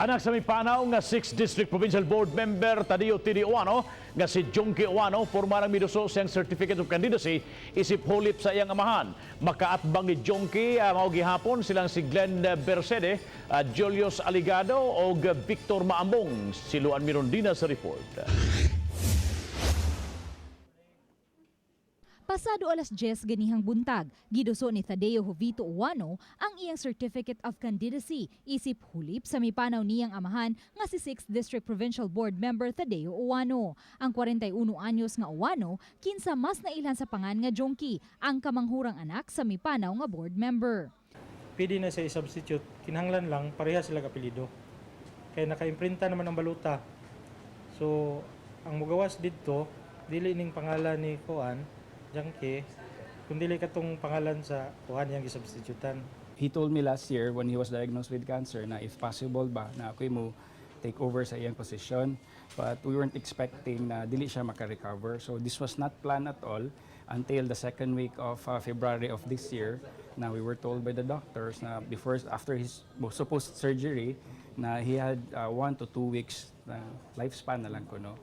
Anak sa mipanaw nga 6th District Provincial Board Member Tadeo Tidi Ouano nga si Jonkie Ouano, porma nang miduso siyang Certificate of Candidacy isip hulip sa iyang amahan. Makaatbang ni Jonkie mao gihapon silang si Glenn Bercede, Julius Aligado o Victor Maambong. Si Luan Mirondina sa report. Pasado alas 10 ganihang buntag, giduso ni Thadeo Jovito Ouano ang iyang Certificate of Candidacy isip hulip sa mipanaw niyang amahan nga si 6th District Provincial Board Member Thadeo Ouano. Ang 41 anyos nga Ouano, kinsa mas nailhan sa pangan nga Jonkie, ang kamanghurang anak sa mipanaw nga board member. Pwede na siya i-substitute, kinahanglan lang pareha sila apelyido. Kay naka-imprinta naman ang baluta. So, ang mugawas didto, dili ning pangalan ni kuan, Jonkie, kundi katong pangalan sa kuan yang gisubstitutan. He told me last year when he was diagnosed with cancer na if possible ba na ako mo take over sa iyang position. But we weren't expecting na dili siya maka-recover. So this was not planned at all until the second week of February of this year na we were told by the doctors na before, after his supposed surgery, na he had 1 to 2 weeks na lifespan na lang kuno.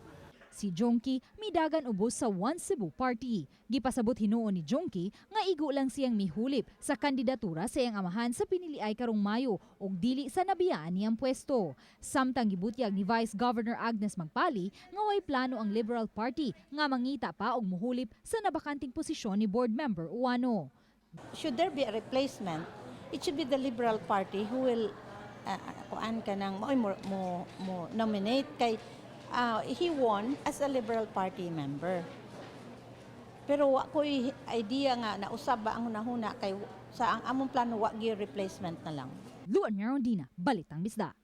Si Jonkie midagan ubos sa One Cebu Party. Gipasabot hinuon ni Jonkie nga igo lang siyang mihulip sa kandidatura sa iyang amahan sa piniliay karong Mayo ug dili sa nabiyaan niyang pwesto. Samtang gibutyag ni Vice Governor Agnes Magpali nga way plano ang Liberal Party nga mangita pa og muhulip sa nabakanting posisyon ni board member Ouano. Should there be a replacement, it should be the Liberal Party who will kuan ka ng mo nominate kay he won as a Liberal Party member. Pero wa ko'y idea nga nausab ba ang hunahuna kay sa ang among plano wa gi replacement na lang. Luan Merondina, Balitang Bisda.